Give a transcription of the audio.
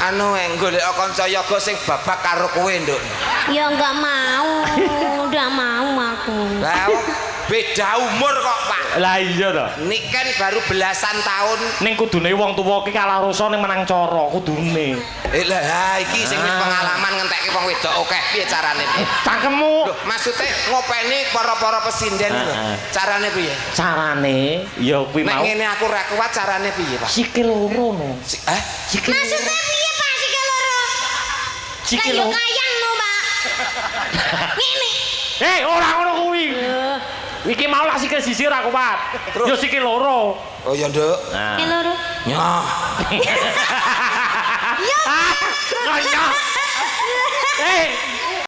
Anu golek kanca yoga sing babak karo kowe, Nduk. Ya enggak mau, enggak mau aku. Lah wong beda umur kok, Pak. Lah iya to. Niken baru belasan tahun. Ning kudune wong tuwa ki kalah rasa ning menang cara kudune. Eh lah ha, iki sing wis pengalaman ngentekke wong wedok akeh piye carane? Cangkemmu. Loh, maksudnya ngopeni para-para pesinden lho. Carane piye? Carane ya kuwi Nek mau. ngene aku ora kuat carane piye, Pak? Sikil loro no. Eh? Sikil. Maksudnya piye, Pak, sikil loro? Lah Sikil yo loro. kayang no, Pak. Ngene. Eh, ora ngono kuwi. Iki mau lah sikil siji ora kuat. Terus? Yo sikil loro. Oh iya, Nduk. Nah. Sikil loro. Nyoh. Ah, nyoh. Eh,